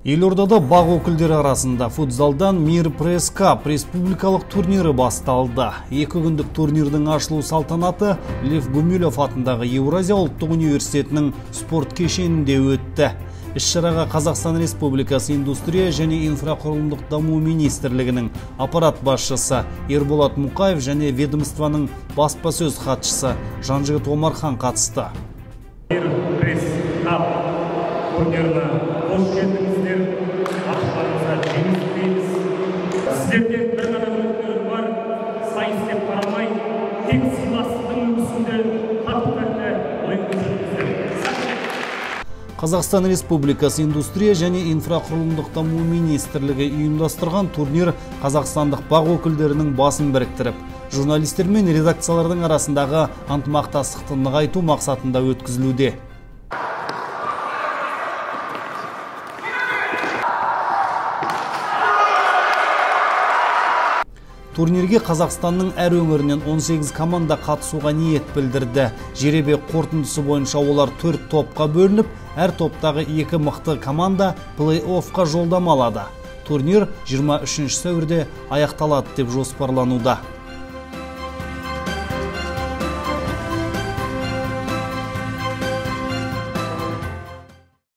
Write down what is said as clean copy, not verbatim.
Елордада бақ өкілдері арасында футзалдан Мир Пресс Кап республикалық турнирі басталды. Екі күндік турнирдің ашылу салтанаты Лев Гумилев атындағы Еуразия ұлттық университетінің спорт кешенінде өтті. Іс-шараға Қазақстан Республикасы Индустрия және инфрақұрылымдық даму министрлігінің аппарат басшысы Ерболат Мұқаев және ведомствоның баспасөз хатшысы Жанжігіт Омархан қатысты. Мир Пресс Кап турниріне қош келдіңіздер. Барлықтарыңызға жеңіс тілейміз. Сіздерден бір ғана өтінішім бар, сайыс деп қарамай, тек сыйластықтың үлгісінде тату-тәтті ойын көрсетіңіздер. Қазақстан Республикасы Индустрия және инфрақұрылымдық даму министрлігі ұйымдастырған турнир қазақстандық бақ өкілдерінің басын біріктіріп, журналистер мен редакциялардың арасындағы ынтымақтастықты нығайту мақсатында өткізілуде. Турнирге Қазақстанның әр өңірінен 18 команда қатысуға ниет білдірді. Жеребе қорытындысы бойынша олар 4 топқа бөлініп, әр топтағы 2 мықты команда плей-оффқа жолдама алады. Турнир 23 сәуірде аяқталады деп жоспарлануда.